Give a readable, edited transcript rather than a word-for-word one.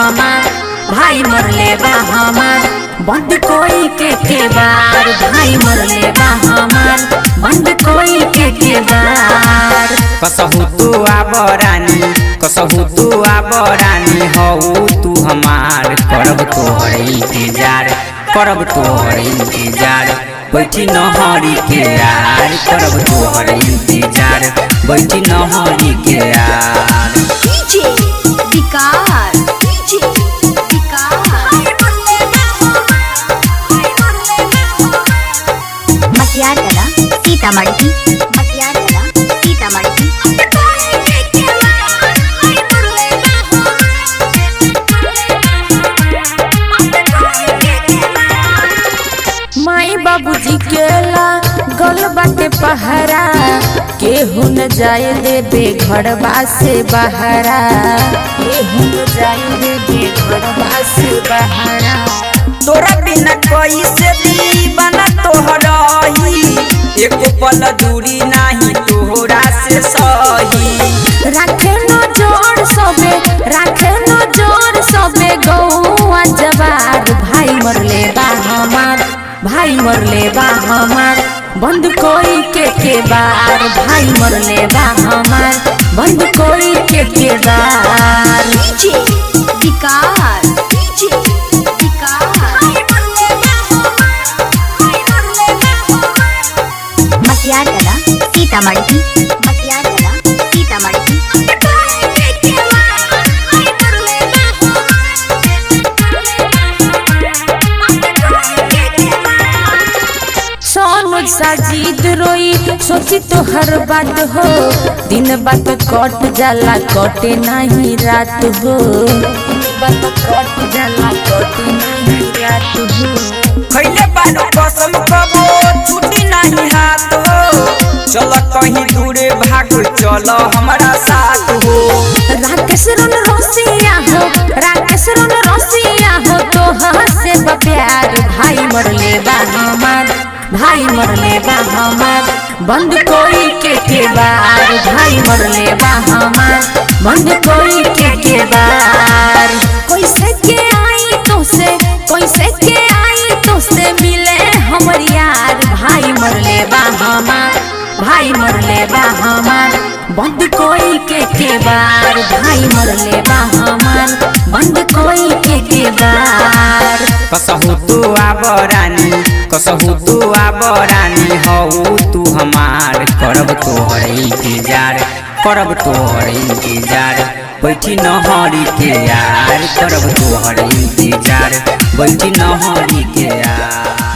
हमार, भाई मरले बा हमार, बंद कोई के केबार। भाई मरले बा हमार, बंद कोई के केबार। कसहु तू आब रानी, कसहु तू आब रानी, हऊ तू हमार। करब तोहर इंतजार, करब तोहर इंतजार, बैठी नहरी के यार। करब तोहर इंतजार, बैठी नहरी के यार। डीजे विकास, डीजे विकास। मटियार सीतामढ़ी, मटियार सीतामढ़ी। माई बाबूजी के ला गल बाटे पहरा, केहू न जाए देबे घरबा से बहरा, केहू न जाए देबे घरबा से बहरा। तोरा बिना कैसे दीवाना तोहरही, एको पल दूरी नाही तोहरा से सही। राखे न जोर सबे, राखे न जोर सबे गौआ जवार। भाई मरले बा हमार, भाई मरले बा हमार, बंद कोई के केबार। भाई मरले बा हमार, बंद कोई के केबार। डीजे विकास, डीजे विकास। मटियार सीतामढ़ी, मटियार सीतामढ़ी। सोनू साजिद रोई सोची तो हर बात हो, दिन बात कट जाला कटे नहीं रात हो, दिन बात कट जाला कटे नहीं रात हो। खैले बानो कसम कबो छुटी नाही हाथ हो, चल कहीं दूरे भाग चल हमारा साथ हो। राकेश रोन रोसिया हो, राकेश रोन रोसिया हो, तो हंसे बा प्यार। भाई मरले बा हमार, भाई मरले बा हमार, बंद कोई के केबार। भाई मरले बा हमार, बंद कोई के केबार। कैसे के आई तोसे, कैसे के आई तोसे मिले हमर यार। भाई मरले बा हमार, भाई मरले बा हमार, बंद कोई के केबार। भाई मरले बा हमार, बंद कोई के केबार। कसहु तू आब रानी, कसहु तू आब रानी, हऊ तू हमार। करब तोहर इंतजार, करब तोहर इंतजार, बैठी नहरी के यार। करब तोहर इंतजार, बैठी नहरी के यार।